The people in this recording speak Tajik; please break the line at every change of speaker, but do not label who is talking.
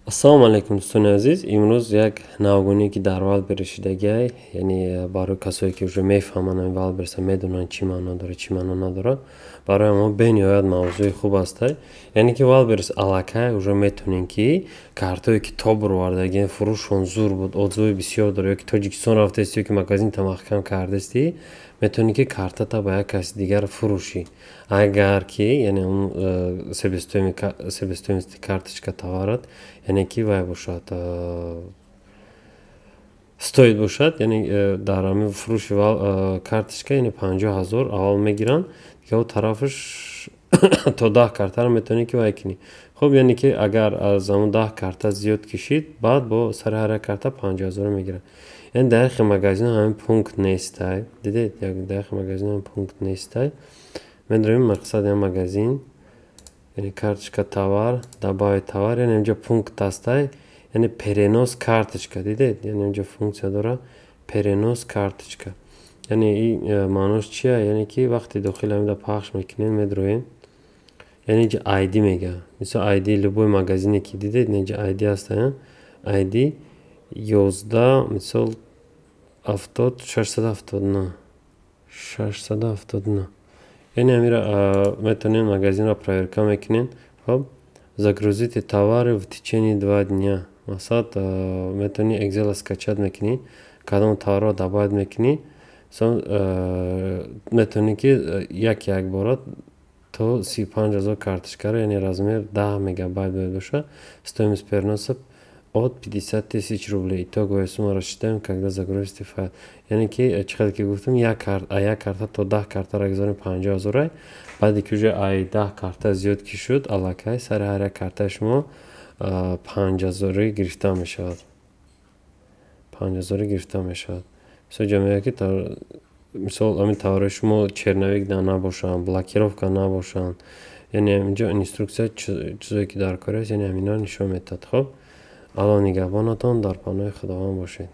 Ассалому алайкум, дӯстони азиз. Имрӯз як навгоние, ки дар Вайлдберриз шидагиай, яъне барои касое, ки уже мефаҳманд ами Вайлдберриза, медонанд, чӣ маъно дорад, чӣ маъно надорад, барои мо бениҳоят мавзӯи хуб астай. Яъне ки Вайлдберриз аллакай уже метонем, ки картое, ки то бировардагиен, фурӯшон зур буд, отзывои бисёр дорад, ё ки Тоҷикистон рафтаисти, ё ки магазинта маҳкам кардасти, метавонӣ, ки картата ба як каси дигар фурӯшӣ, агар ки яъне он себестоимости карточка товарат, яъне ки вай бошад, стоит бошад. Яъне дар ҳамин фурӯши карточка, яъне 50 000 аввал мегиранд, дига тарафаш то 10 картаро метавонӣ, ки вай кунӣ. Хуб, яъне ки агар аз ҳамон 10 карта зиёд кишид, баъд бо сари ҳар як карта 50 000 мегиранд. Яъне дар яхе магазино ҳамин пункт нестай. Дидед, дар яхе магазино ҳамин пункт нестай. Медорем мақсад як магазин, яъне карточка товар, добавить товар, яъне инҷо пункт ҳастай, яъне перенос карточка. Дидед, яъне инҷо функсия дора, перенос карточка. Яъне ин маънош чия? Яъне ки вақте дохили ҳамида пахш мекунем, медроем, яъне инҷа ID мега. Мисол, ID любой магазине ки дидед, инҷа ID ҳаста, ID 11, мисол, 70 679, 679. Яъне ҳамира метавонем, магазинро проверка мекунем. Хоб, загрузите товары в течение 2 дня. Мақсад, метавонӣ Excel скачать мекунӣ, кадом товарро добавить мекунӣ, метавонӣ, ки як якбора то 35 000 карточкаро, яъне размер 10 мегабайт бояд бошад. Стоимость переноса от 50 тысяч рублей. Итоговая сумма рассчитаем, когда загрузите файл. Яъне ки чӣ қадр ки гуфтам, як карта то 10 картаро гузорем, 50 000-ай. Баъде ки уже ай 10 карта зиёд ки шуд, аллакай сари ҳар як картаи шумо 5000-ӣ гирифта мешавад, 5000-ӣ гирифта мешавад. Мисол, ҷо мегӯяд, ки мисол, ҳамин товарҳои шумо черновик набошанд, блокировка набошанд. Яъне инҷо инструксия, чизое ки дар кор аст, яъне ҳаминҳоро нишон медиҳад. Хоб, Аллоҳ нигаҳбонатон, дар паноҳи Худованд бошед.